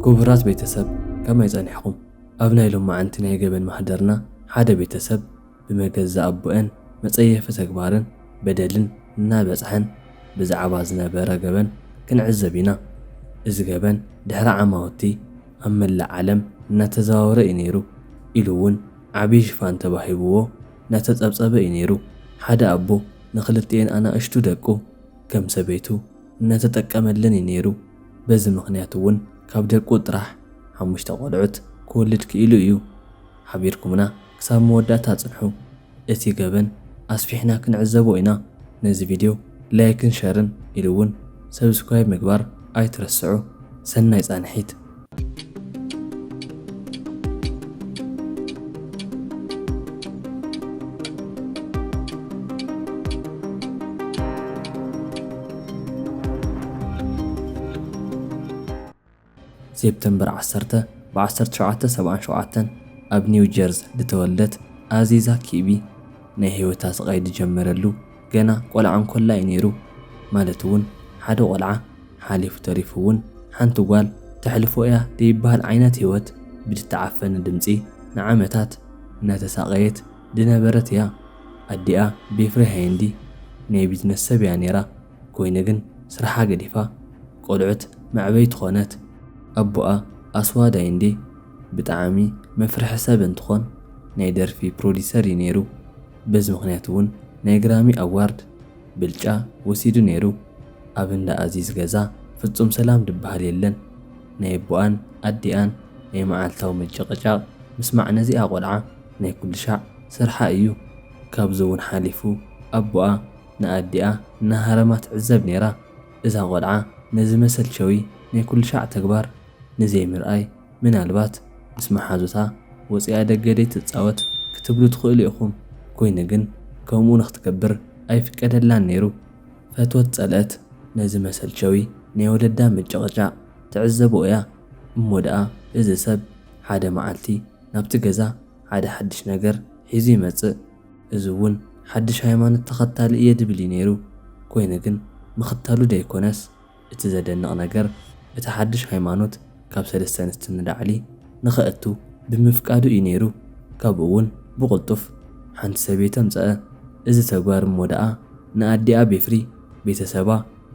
ክቡራት ቤተሰብ፣ ከመይ ጸኒሕኩም? ኣብ ናይ ሎማዓንቲ ናይ ገበን ማህደርና፣ ሓደ ቤተሰብ ብመገዛ ኣቦአን መጸየፊ ተግባርን በደልን እናበጽሐን ብዛዕባ ዝነበረ ገበን ክንዕዘብ ኢና። እዚ ገበን ድሕሪ ዓማውቲ ኣብ መላእ ዓለም እናተዘዋወረ እዩ ነይሩ፣ ኢሉ እውን ዓብዪ ሽፋን ተባሂብዎ እናተጸብጸበ እዩ ነይሩ። ሓደ ኣቦ ንኽልቲኤን ኣናእሽቱ ደቁ ከም ሰበይቱ እናተጠቀመለን እዩ ነይሩ። በዚ ምኽንያት እውን ካብ ደቁ ጥራሕ ሓሙሽተ ቆልዑት ክወልድ ክኢሉ እዩ። ሓቢርኩምና ክሳብ መወዳእታ ጽንሑ። እቲ ገበን ኣስፊሕና ክንዕዘቦ ኢና። ነዚ ቪድዮ ላይክን ሸርን ኢሉ እውን ሰብስክራይብ ምግባር ኣይትረስዑ። ሰናይ ጻንሒት። ሴፕተምበር ዓሰርተ፣ ብ ዓሰርተ ሸውዓተ ሰብዓን ሸውዓተን ኣብ ኒው ጀርዝ ዝተወልደት ኣዚዛ ኪቢ ናይ ህይወታ ስቓይ ዝጀመረሉ ገና ቆልዓ እንኮላ እዩ ነይሩ። ማለት እውን ሓደ ቆልዓ ሓሊፉ ተሪፉ እውን ሓንቲ ጓል ተሕልፎ እያ ዘይበሃል ዓይነት ህይወት ብዝተዓፈነ ድምፂ ንዓመታት እናተሳቐየት ዝነበረት እያ። ኣዲኣ ቤፍሪ ሃይንዲ ናይ ቢዝነስ ሰብ እያ ነይራ። ኮይኑ ግን ስርሓ ገዲፋ ቆልዑት መዕበይቲ ኾነት። ኣቦኣ ኣስዋድ ሃይንዲ ብጣዕሚ መፍርሒ ሰብ እንትኾን ናይ ደርፊ ፕሮዲሰር እዩ ነይሩ። በዚ ምኽንያት እውን ናይ ግራሚ ኣዋርድ ብልጫ ወሲዱ ነይሩ። ኣብ እንዳ ኣዚዝ ገዛ ፍጹም ሰላም ዝበሃል የለን። ናይ ኣቦኣን ኣዲኣን ናይ መዓልታዊ ምጭቕጫቕ ምስማዕ ነዚኣ ቆልዓ ናይ ኩሉ ሻዕ ስርሓ እዩ። ካብዚ እውን ሓሊፉ ኣቦኣ ንኣዲኣ እናሃረማ ትዕዘብ ነይራ። እዛ ቆልዓ ነዚ መሰልቸዊ ናይ ኩሉ ሻዕ ተግባር ንዘይምርኣይ፣ ምናልባት ምስ መሓዙታ ወፂኣ ደገ ደይትፃወት ክትብሉ ትኽእሉ ኢኹም። ኮይኑ ግን ከምኡ ንክትገብር ኣይፍቀደላን ነይሩ። ፈትወት ፀልአት ነዚ መሰልቸዊ ናይ ወለዳ ምጭቕጫቕ ትዕዘቦ እያ። እሞ ደኣ እዚ ሰብ ሓደ መዓልቲ ናብቲ ገዛ ሓደ ሓድሽ ነገር ሒዙ ይመጽእ። እዚ እውን ሓድሽ ሃይማኖት ተኸታሊ እየ ድብል እዩ ነይሩ። ኮይኑ ግን ምኽታሉ ደይኮነስ፣ እቲ ዘደንቕ ነገር፣ እቲ ሓድሽ ሃይማኖት ካብ ሰለስተ ኣንስቲ ንላዕሊ ንኸእቱ ብምፍቃዱ እዩ ነይሩ። ካብኡ እውን ብቕልጡፍ ሓንቲ ሰበይቲ ኣምጸአ። እዚ ተግባር እሞ ደኣ ንኣዲኣ ቤፍሪ፣ ቤተሰባ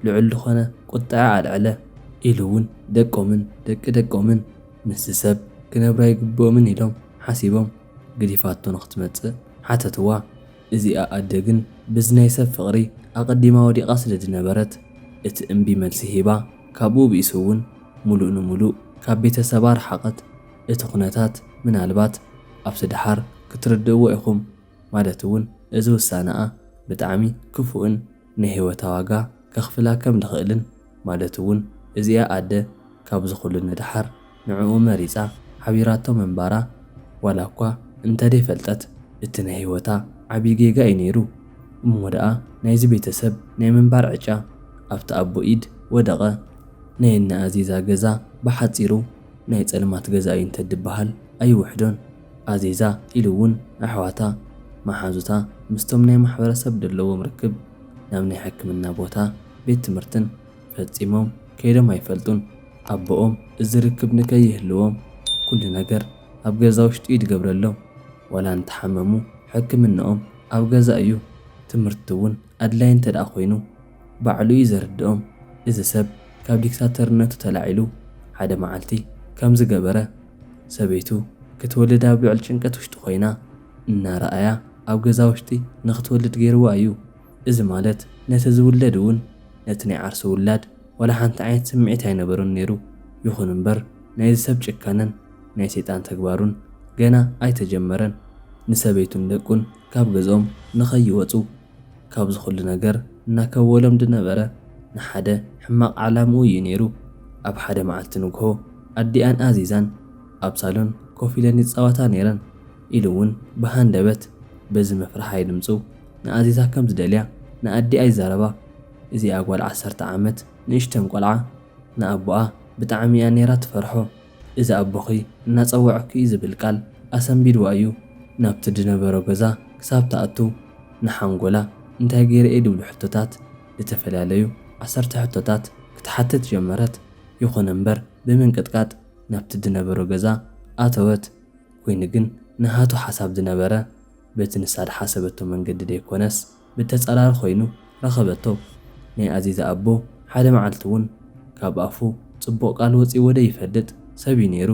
ልዑል ዝኾነ ቁጥዐ ኣልዐለ። ኢሉ እውን ደቆምን ደቂ ደቆምን ምስዚ ሰብ ክነብሩ ኣይግብኦምን ኢሎም ሓሲቦም፣ ግዲፋቶ ንኽትመጽእ ሓተትዋ። እዚኣ ኣደ ግን በዚ ናይ ሰብ ፍቕሪ ኣቐዲማ ወዲቓ ስለ ዝነበረት፣ እቲ እምቢ መልሲ ሂባ፣ ካብኡ ብኢሱ እውን ምሉእ ንምሉእ ካብ ቤተሰባ ረሓቐት። እቲ ኩነታት ምናልባት ኣብቲ ደሓር ክትርድእዎ ኢኹም፣ ማለት እውን እዚ ውሳነኣ ብጣዕሚ ክፉእን ናይ ህይወታ ዋጋ ከኽፍላ ከም ዝኽእልን፣ ማለት እውን እዚኣ ኣደ ካብዚ ኩሉ ንደሓር ንዕኡ መሪጻ ሓቢራቶ ምንባራ፣ ዋላ እኳ እንተደይፈልጠት፣ እቲ ናይ ህይወታ ዓብዪ ጌጋ እዩ ነይሩ። እሞ ደኣ ናይዚ ቤተሰብ ናይ ምንባር ዕጫ ኣብቲ ኣቦ ኢድ ወደቐ። ናይ እነ ኣዚዛ ገዛ ብሓጺሩ ናይ ጸልማት ገዛ እዩ እንተድበሃል ኣይውሕዶን። ኣዚዛ ኢሉ እውን ኣሕዋታ፣ መሓዙታ ምስቶም ናይ ማሕበረሰብ ዘለዎም ርክብ ናብ ናይ ሕክምና ቦታ፣ ቤት ትምህርትን ፈጺሞም ከይዶም ኣይፈልጡን። ኣቦኦም እዚ ርክብ ንከይህልዎም ኩሉ ነገር ኣብ ገዛ ውሽጢ እዩ ዝገብረሎም። ዋላ እንተሓመሙ ሕክምንኦም ኣብ ገዛ እዩ። ትምህርቲ እውን ኣድላይ እንተ ደኣ ኮይኑ ባዕሉ እዩ ዘርድኦም። እዚ ሰብ ካብ ዲክታተርነቱ ተላዒሉ ሓደ መዓልቲ ከም ዝገበረ፣ ሰበይቱ ክትወልድ ኣብ ልዑል ጭንቀት ውሽጢ ኮይና እናረኣያ ኣብ ገዛ ውሽጢ ንክትወልድ ገይርዋ እዩ። እዚ ማለት ነቲ ዝውለድ እውን ነቲ ናይ ዓርሱ ውላድ ዋላ ሓንቲ ዓይነት ስምዒት ኣይነበሮን ነይሩ። ይኹን እምበር ናይዚ ሰብ ጭካነን ናይ ሰይጣን ተግባሩን ገና ኣይተጀመረን። ንሰበይቱን ደቁን ካብ ገዝኦም ንኸይወጹ ካብዚ ኩሉ ነገር እናከወሎም ዝነበረ ንሓደ ሕማቕ ዓላምኡ እዩ ነይሩ። ኣብ ሓደ መዓልቲ ንግሆ ኣዲኣን ኣዚዛን ኣብ ሳሎን ኮፍ ኢለን ይጻወታ ነይረን ኢሉ እውን ብሃንደበት በዚ መፍርሓይ ድምጹ ንኣዚዛ ከም ዝደልያ ንኣዲኣ ይዛረባ። እዚኣ ጓል ዓሰርተ ዓመት ንእሽተን ቆልዓ ንኣቦኣ ብጣዕሚ እያ ነይራ ትፈርሖ። እዚ ኣቦኺ እናጸወዐኪ እዩ ዝብል ቃል ኣሰንቢድዋ እዩ። ናብቲ ዝነበሮ ገዛ ክሳብ ትኣቱ ንሓንጎላ እንታይ ገይረ እየ ዝብሉ ሕቶታት፣ ዝተፈላለዩ ዓሰርተ ሕቶታት ክትሓትት ጀመረት። ይኹን እምበር ብምንቅጥቃጥ ናብቲ ዝነበሮ ገዛ ኣተወት። ኮይኑ ግን ናሃቱ ሓሳብ ዝነበረ በቲ ንሳ ዝሓሰበቶ መንገዲ ዘይኮነስ ብተጻራሪ ኮይኑ ረኸበቶ። ናይ ኣዚዛ ኣቦ ሓደ መዓልቲ እውን ካብ ኣፉ ጽቡቕ ቃል ወጺዎ ዘይፈልጥ ሰብ እዩ ነይሩ።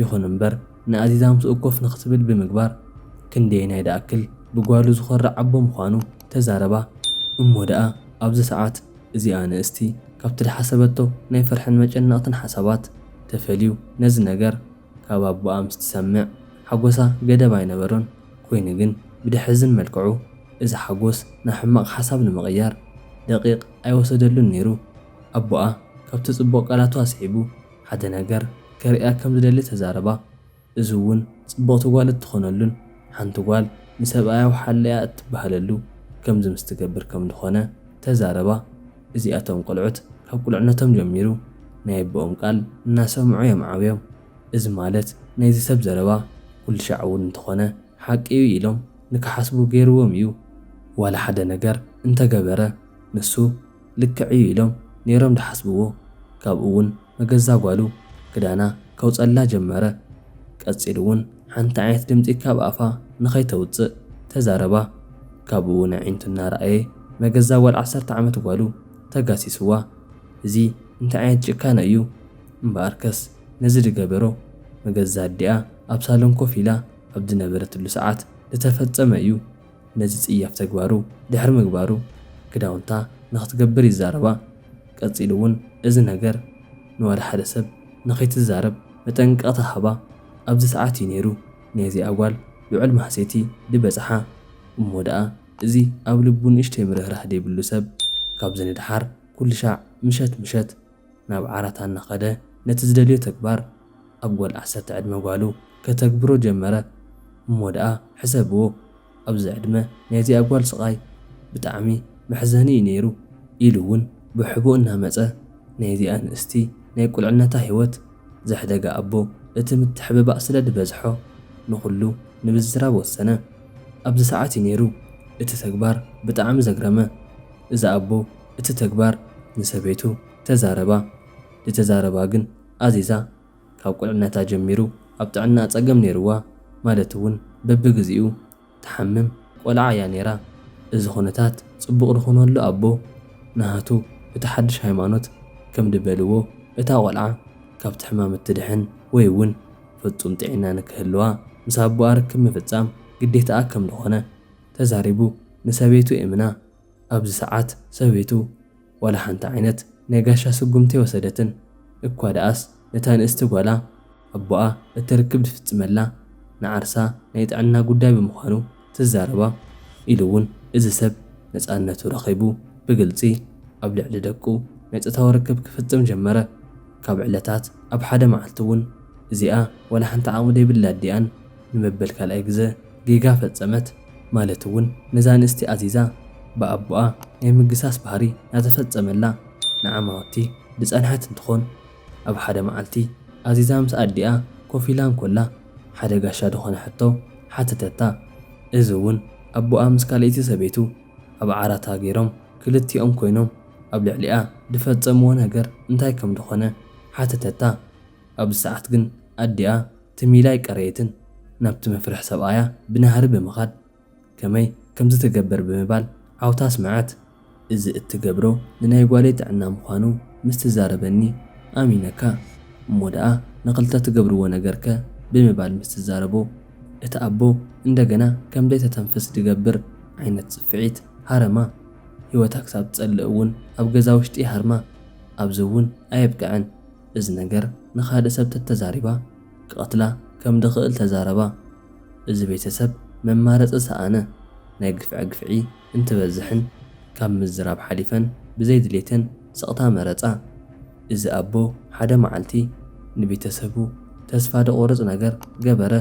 ይኹን እምበር ንኣዚዛ ምስኡ ኮፍ ንኽትብል ብምግባር ክንደየናይ ደኣክል ብጓሉ ዝኾርዕ ኣቦ ምዃኑ ተዛረባ። እሞ ደኣ ኣብዚ ሰዓት እዚኣ ንእስቲ ካብቲ ዝሓሰበቶ ናይ ፍርሕን መጨነቕትን ሓሳባት ተፈልዩ ነዚ ነገር ካብ ኣቦኣ ምስ ትሰምዕ ሓጎሳ ገደብ ኣይነበሮን። ኮይኑ ግን ብደሕዝን መልክዑ እዚ ሓጎስ ናብ ሕማቕ ሓሳብ ንምቕያር ደቂቕ ኣይወሰደሉን ነይሩ። ኣቦኣ ካብቲ ጽቡቕ ቃላቱ ኣስዒቡ ሓደ ነገር ከርእያ ከም ዝደሊ ተዛረባ። እዚ እውን ጽብቕቲ ጓል እትኾነሉን ሓንቲ ጓል ንሰብኣያ ኣውሓለያ እትበሃለሉ ከምዚ ምስ ትገብር ከም ዝኾነ ተዛረባ። እዚኣቶም ቆልዑት ካብ ቁልዕነቶም ጀሚሩ ናይ ኣቦኦም ቃል እናሰምዑ እዮም ዓብዮም። እዚ ማለት ናይዚ ሰብ ዘረባ ኩሉ ሻዕ እውን እንተኾነ ሓቂ እዩ ኢሎም ንክሓስቡ ገይርዎም እዩ። ዋላ ሓደ ነገር እንተገበረ ንሱ ልክዕ እዩ ኢሎም ነይሮም ድሓስብዎ። ካብኡ እውን መገዛ ጓሉ ክዳና ከውፀላ ጀመረ። ቀፂሉ እውን ሓንቲ ዓይነት ድምፂ ካብ ኣፋ ንኸይተውፅእ ተዛረባ። ካብኡ እውን ኣዒንቱ እናረኣየ መገዛ ጓል ዓሰርተ ዓመት ጓሉ ተጋሲስዋ። እዚ እንታይ ዓይነት ጭካነ እዩ? እምበኣርከስ ነዚ ዝገበሮ መገዛ ኣዲኣ ኣብ ሳሎን ኮፍ ኢላ ኣብ ዝነበረትሉ ሰዓት ዝተፈጸመ እዩ። ነዚ ጽያፍ ተግባሩ ድሕሪ ምግባሩ ክዳውንታ ንኽትገብር ይዛረባ። ቀጺሉ እውን እዚ ነገር ንዋላ ሓደ ሰብ ንኸይትዛረብ መጠንቀቕታ ሃባ። ኣብዚ ሰዓት እዩ ነይሩ ናይዚኣ ጓል ልዑል ማህሴቲ ዝበጽሓ። እሞ ደኣ እዚ ኣብ ልቡ ንእሽተይ ምርህራህ ዘይብሉ ሰብ ካብዚ ንደሓር ኩሉ ሻዕ ምሸት ምሸት ናብ ዓራታ እናኸደ ነቲ ዝደልዮ ተግባር ኣብ ጓል ዓሰርተ ዕድመ ጓሉ ከተግብሮ ጀመረ። እሞ ደኣ ሕሰብዎ፣ ኣብዚ ዕድመ ናይዚኣ ጓል ስቓይ ብጣዕሚ መሕዘኒ እዩ ነይሩ ኢሉ እውን ብሕቡእ እናመጸ ናይዚኣ ንእስቲ ናይ ቁልዕነታ ህይወት ዘሕደገ ኣቦ እቲ ምትሕብባእ ስለ ዝበዝሖ ንኹሉ ንምዝራብ ወሰነ። ኣብዚ ሰዓት እዩ ነይሩ እቲ ተግባር ብጣዕሚ ዘግረመ። እዚ ኣቦ እቲ ተግባር ንሰበይቱ ተዛረባ። ዝተዛረባ ግን ኣዚዛ ካብ ቁልዕነታ ጀሚሩ ኣብ ጥዕና ጸገም ነይርዋ፣ ማለት እውን በብግዚኡ ትሓምም ቆልዓ እያ ነይራ። እዚ ኩነታት ጽቡቕ ዝኾነሉ ኣቦ ናሃቱ እቲ ሓድሽ ሃይማኖት ከም ድበልዎ እታ ቆልዓ ካብቲ ሕማም እትድሕን ወይ እውን ፍጹም ጥዕና ንክህልዋ ምስ ኣቦኣ ርክብ ምፍጻም ግዴታኣ ከም ዝኾነ ተዛሪቡ ንሰበይቱ እምና። ኣብዚ ሰዓት ሰበይቱ ዋላ ሓንቲ ዓይነት ናይ ጋሻ ስጉምቲ ኣይወሰደትን። እኳ ደኣስ ነታ ንእስቲ ጓላ ኣቦኣ እቲ ርክብ ዝፍጽመላ ንዓርሳ ናይ ጥዕና ጉዳይ ብምዃኑ ትዛረባ ኢሉ እውን እዚ ሰብ ነጻነቱ ረኺቡ ብግልጺ ኣብ ልዕሊ ደቁ ናይ ጾታዊ ርክብ ክፍጽም ጀመረ። ካብ ዕለታት ኣብ ሓደ መዓልቲ እውን እዚኣ ዋላ ሓንቲ ዓቕሚ ዘይብላ ኣዲኣን ንመበል ካልኣይ ግዘ ጌጋ ፈጸመት። ማለት እውን ነዛ ንእስቲ ኣዚዛ ብኣቦኣ ናይ ምግሳስ ባህሪ ናተፈጸመላ ንዓማውቲ ዝጸንሐት እንትኾን፣ ኣብ ሓደ መዓልቲ ኣዚዛ ምስ ኣዲኣ ኮፍ ኢላ እንኮላ ሓደ ጋሻ ዝኾነ ሕቶ ሓተተታ። እዚ እውን ኣቦኣ ምስ ካልኣይቲ ሰበይቱ ኣብ ዓራታ ገይሮም ክልቲኦም ኮይኖም ኣብ ልዕሊኣ ዝፈጸምዎ ነገር እንታይ ከም ዝኾነ ሓተተታ። ኣብዚ ሰዓት ግን ኣዲኣ ትም ኢላ ኣይቀረየትን። ናብቲ መፍርሒ ሰብኣያ ብናህሪ ብምኻድ ከመይ ከምዚ ትገብር ብምባል ዓውታ ኣስመዐት። እዚ እትገብሮ ንናይ ጓለይ ጥዕና ምዃኑ ምስ ትዛረበኒ ኣሚነካ እሞ ደኣ ንኽልተ ትገብርዎ ነገርከ ብምባል ምስ ትዛረቦ እቲ ኣቦ እንደገና ከም ዘይተተንፍስ ዝገብር ዓይነት ጽፍዒት ሃረማ። ህይወታ ክሳብ ትጸልእ እውን ኣብ ገዛ ውሽጢ ሃርማ። ኣብዚ እውን ኣየብቅዐን። እዚ ነገር ንኻልእ ሰብ ተተዛሪባ ክቐትላ ከም ድኽእል ተዛረባ። እዚ ቤተሰብ መማረፂ ሰኣነ። ናይ ግፍዐ ግፍዒ እንትበዝሕን ካብ ምዝራብ ሓሊፈን ብዘይድሌተን ስቕታ መረፃ። እዚ ኣቦ ሓደ መዓልቲ ንቤተሰቡ ተስፋ ደቆርፅ ነገር ገበረ።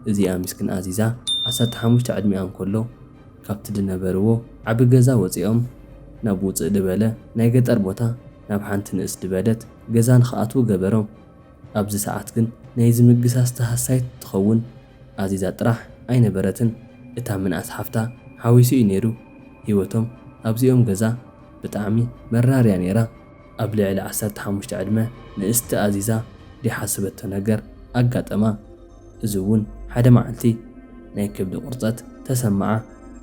እዚኣ ሚስክን ኣዚዛ ዓሰርተ ሓሙሽተ ዕድሚኣ እንከሎ ካብቲ ድነበርዎ ዓቢ ገዛ ወጺኦም ናብ ውጽእ ድበለ ናይ ገጠር ቦታ ናብ ሓንቲ ንእስ ድበለት ገዛ ንኽኣትዉ ገበሮም። ኣብዚ ሰዓት ግን ናይ ዝምግሳስ ተሃሳይት ትኸውን ኣዚዛ ጥራሕ ኣይነበረትን። እታ ምንኣስ ሓፍታ ሓዊሱ እዩ ነይሩ። ህይወቶም ኣብዚኦም ገዛ ብጣዕሚ መራርያ ነይራ። ኣብ ልዕሊ ዓሰርተ ሓሙሽተ ዕድመ ንእስቲ ኣዚዛ ዘይሓሰበቶ ነገር ኣጋጠማ። እዚ እውን ሓደ መዓልቲ ናይ ከብዲ ቁርፀት ተሰምዓ።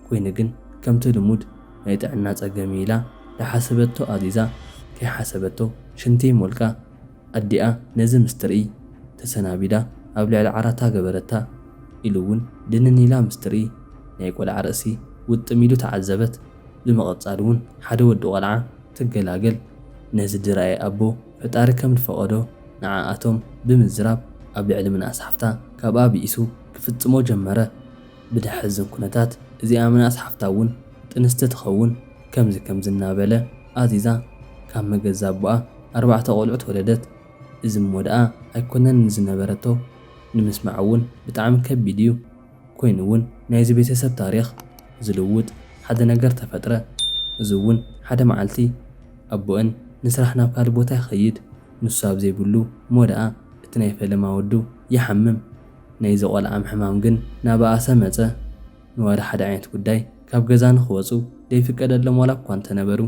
ኮይኑ ግን ከምቲ ልሙድ ናይ ጥዕና ፀገም ኢላ ዝሓሰበቶ ኣዚዛ ከይሓሰበቶ ሽንቲ ይሞልቃ። ኣዲኣ ነዚ ምስ ትርኢ ተሰናቢዳ ኣብ ልዕሊ ዓራታ ገበረታ። ኢሉ እውን ድንን ኢላ ምስ ትርኢ ናይ ቆልዓ ርእሲ ውጥም ኢሉ ተዓዘበት። ብምቕጻል እውን ሓደ ወዲ ቆልዓ ትገላገል። ነዚ ዝረኣየ ኣቦ ፈጣሪ ከም ዝፈቐዶ ንዓኣቶም ብምዝራብ ኣብ ልዕሊ ምንኣስ ሓፍታ ካብኣ ብኢሱ ክፍጽሞ ጀመረ። ብደሕዝን ኩነታት እዚኣ ምንኣስ ሓፍታ እውን ጥንስቲ ትኸውን። ከምዚ ከምዚ እናበለ ኣዚዛ ካብ መገዛ ኣቦኣ ኣርባዕተ ቆልዑት ወለደት። እዚ እሞ ደኣ ኣይኮነን ዝነበረቶ ንምስማዕ እውን ብጣዕሚ ከቢድ እዩ። ኮይኑ እውን ናይዚ ቤተሰብ ታሪኽ ዝልውጥ ሓደ ነገር ተፈጥረ። እዚ እውን ሓደ መዓልቲ ኣቦአን ንስራሕ ናብ ካልእ ቦታ ይኸይድ። ንሱ ኣብ ዘይብሉ እሞ ደኣ እቲ ናይ ፈለማ ወዱ ይሓምም። ናይዚ ቆልዓ ምሕማም ግን ናባኣሰ መጸ። ንዋላ ሓደ ዓይነት ጉዳይ ካብ ገዛ ንኽወጹ ዘይፍቀደሎም ዋላ እኳ እንተነበሩ፣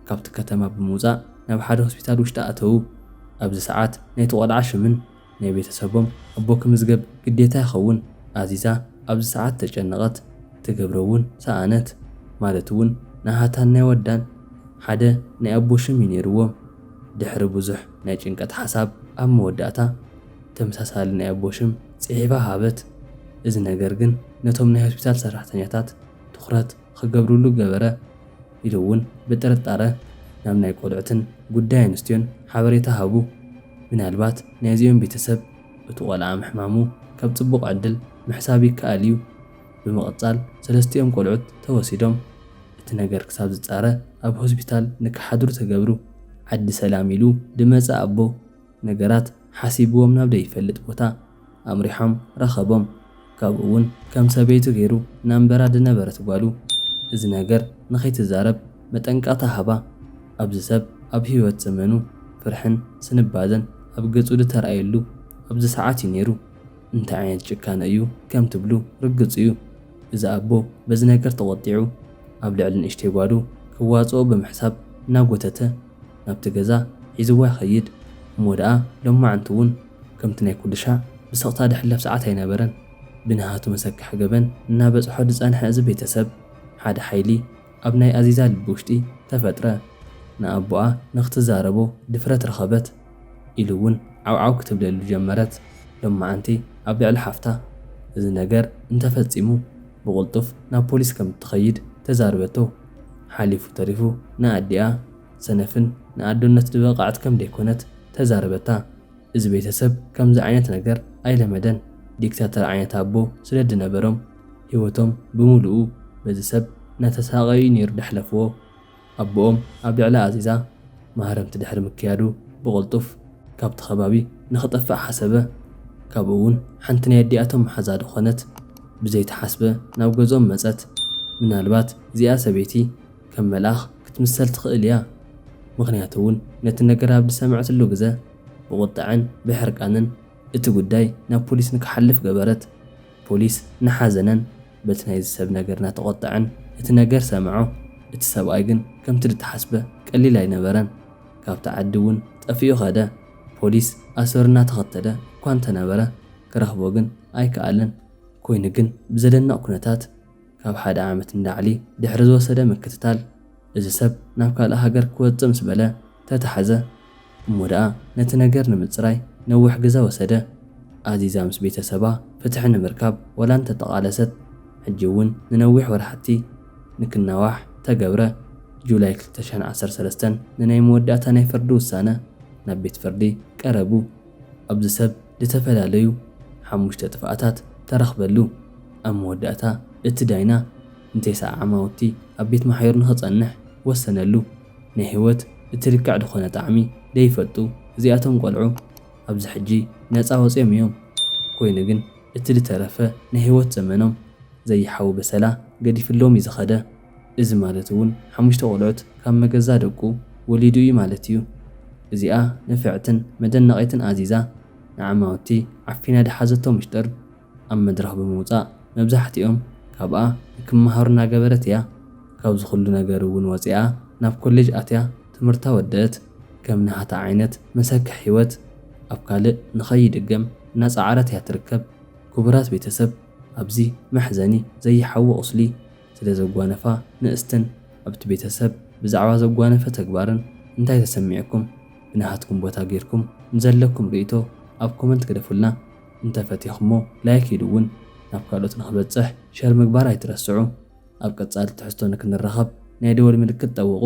ካብቲ ከተማ ብምውጻእ ናብ ሓደ ሆስፒታል ውሽጢ ኣተዉ። ኣብዚ ሰዓት ናይቲ ቆልዓ ሽምን ናይ ቤተሰቦም ኣቦ ክምዝገብ ግዴታ ይኸውን። ኣዚዛ ኣብዚ ሰዓት ተጨነቐት፣ ትገብሮ እውን ሰኣነት። ማለት እውን ናሃታን ናይ ወዳን ሓደ ናይ ኣቦ ሽም እዩ ነይርዎም። ድሕሪ ብዙሕ ናይ ጭንቀት ሓሳብ ኣብ መወዳእታ ተመሳሳሊ ናይ ኣቦ ሽም ጽሒፋ ሃበት። እዚ ነገር ግን ነቶም ናይ ሆስፒታል ሰራሕተኛታት ትኹረት ክገብርሉ ገበረ። ኢሉ እውን ብጥርጣረ ናብ ናይ ቆልዑትን ጉዳይ ኣንስትዮን ሓበሬታ ሃቡ። ምናልባት ናይዚኦም ቤተሰብ እቲ ቆልዓ ምሕማሙ ከም ጽቡቕ ዕድል ምሕሳብ ይከኣል እዩ። ብምቕጻል ሰለስቲኦም ቆልዑት ተወሲዶም እቲ ነገር ክሳብ ዝጻረ ኣብ ሆስፒታል ንክሓድሩ ተገብሩ። ዓዲ ሰላም ኢሉ ድመጸ ኣቦ ነገራት ሓሲብዎም ናብ ዘይፈልጥ ቦታ ኣምሪሖም ረኸቦም። ካብኡ እውን ከም ሰበይቱ ገይሩ እናንበራ ዝነበረት ጓሉ እዚ ነገር ንኸይትዛረብ መጠንቀቕታ ሃባ። ኣብዚ ሰብ ኣብ ህይወት ዘመኑ ፍርሕን ስንባዘን ኣብ ገጹ ዝተራእየሉ ኣብዚ ሰዓት እዩ ነይሩ። እንታይ ዓይነት ጭካነ እዩ ከም ትብሉ ርግጽ እዩ። እዚ ኣቦ በዚ ነገር ተቖጢዑ ኣብ ልዕሊ ንእሽተይ ጓሉ ክዋጽኦ ብምሕሳብ እናጎተተ ናብቲ ገዛ ሒዝዋ ይኸይድ። እሞ ደኣ ሎማዓንቲ እውን ከምቲ ናይ ኩሉ ሻዕ ብስቕታ ድሕለፍ ሰዓት ኣይነበረን። ብንሃቱ መሰክሕ ገበን እናበጽሖ ዝጸንሐ እዚ ቤተሰብ ሓደ ሓይሊ ኣብ ናይ ኣዚዛ ልቢ ውሽጢ ተፈጥረ። ንኣቦኣ ንክትዛረቦ ድፍረት ረኸበት። ኢሉ እውን ዓውዓው ክትብለሉ ጀመረት። ሎማዓንቲ ኣብ ልዕሊ ሓፍታ እዚ ነገር እንተፈጺሙ ብቕልጡፍ ናብ ፖሊስ ከም እትኸይድ ተዛረበቶ። ሓሊፉ ተሪፉ ንኣዲኣ ሰነፍን ንኣዶነት ዝበቕዐት ከም ዘይኮነት ተዛረበታ። እዚ ቤተሰብ ከምዚ ዓይነት ነገር ኣይለመደን። ዲክታተር ዓይነት ኣቦ ስለ ዝነበሮም ህይወቶም ብምሉኡ በዚ ሰብ እናተሳቐዩ ነይሩ ደሕለፍዎ። ኣቦኦም ኣብ ልዕሊ ኣዚዛ ማህረምቲ ድሕሪ ምክያዱ ብቕልጡፍ ካብቲ ከባቢ ንኽጠፍእ ሓሰበ። ካብኡ እውን ሓንቲ ናይ ኣዲኣቶም መሓዛ ዝኾነት ብዘይተሓስበ ናብ ገዝኦም መጸት። ምናልባት እዚኣ ሰበይቲ ከም መልኣኽ ክትምሰል ትኽእል እያ። ምኽንያቱ እውን ነቲ ነገር ኣብ ዝሰምዐትሉ ግዘ ብቑጥዐን ብሕርቃንን እቲ ጉዳይ ናብ ፖሊስ ንክሓልፍ ገበረት። ፖሊስ ንሓዘነን በቲ ናይዚ ሰብ ነገር እናተቖጥዐን እቲ ነገር ሰምዖ። እቲ ሰብኣይ ግን ከምቲ ዝተሓስበ ቀሊል ኣይነበረን። ካብቲ ዓዲ እውን ጠፊኡ ኸደ። ፖሊስ ኣሰሩ እናተኸተለ እኳ እንተነበረ ክረኽቦ ግን ኣይከኣለን። ኮይኑ ግን ብዘደንቕ ኩነታት ካብ ሓደ ዓመት ንላዕሊ ድሕሪ ዝወሰደ ምክትታል፣ እዚ ሰብ ናብ ካልእ ሃገር ክወጽእ ምስ በለ ተታሕዘ። እሞ ደኣ ነቲ ነገር ንምጽራይ ነዊሕ ግዘ ወሰደ። ኣዚዛ ምስ ቤተሰባ ፍትሒ ንምርካብ ዋላ እንተተቓለሰት፣ ሕጂ እውን ንነዊሕ ወርሓቲ ንክናዋሕ ተገብረ። ጁላይ ክልተ ሽሕን ዓሰርተ ሰለስተን ንናይ መወዳእታ ናይ ፍርዲ ውሳነ ናብ ቤት ፍርዲ ቀረቡ። ኣብዚ ሰብ ዝተፈላለዩ ሓሙሽተ ጥፍኣታት ተረኽበሉ። ኣብ መወዳእታ እቲ ዳይና ንቴስዓ ዓማውቲ ኣብ ቤት ማሕዩር ንኽጸንሕ ወሰነሉ። ናይ ህይወት እቲ ልክዕ ዝኾነ ጣዕሚ ደይፈልጡ እዚኣቶም ቆልዑ ኣብዚ ሕጂ ነጻ ወጺኦም እዮም። ኮይኑ ግን እቲ ዝተረፈ ናይ ህይወት ዘመኖም ዘይሓዊ በሰላ ገዲፍሎም እዩ ዝኸደ። እዚ ማለት እውን ሓሙሽተ ቆልዑት ካብ መገዛ ደቁ ወሊዱ እዩ ማለት እዩ። እዚኣ ንፍዕትን መደነቒትን ኣዚዛ ንዓማውቲ ዓፊና ድሓዘቶ ምሽጥር ኣብ መድረኽ ብምውጻእ መብዛሕቲኦም ካብኣ ንክመሃሩ እናገበረት እያ። ካብዚ ኩሉ ነገር እውን ወጺኣ ናብ ኮሌጅ ኣትያ ትምህርታ ወደአት። ከም ናሃታ ዓይነት መሰክሕ ህይወት ኣብ ካልእ ንኸይድገም እናጸዓረት እያ ትርከብ። ክቡራት ቤተሰብ፣ ኣብዚ መሕዘኒ ዘይሓዊ ቁስሊ ስለ ዘጓነፋ ንእስትን ኣብቲ ቤተሰብ ብዛዕባ ዘጓነፈ ተግባርን እንታይ ተሰሚዕኩም? ብናሃትኩም ቦታ ጌርኩም ንዘለኩም ርእይቶ ኣብ ኮመንት ግደፉልና። እንተፈቲኹሞ ላይክ ኢሉ እውን ናብ ካልኦት ንኽበጽሕ ሸር ምግባር ኣይትረስዑ። ኣብ ቀጻሊ ትሕዝቶ ንክንራኸብ ናይ ደወል ምልክት ጠውቑ።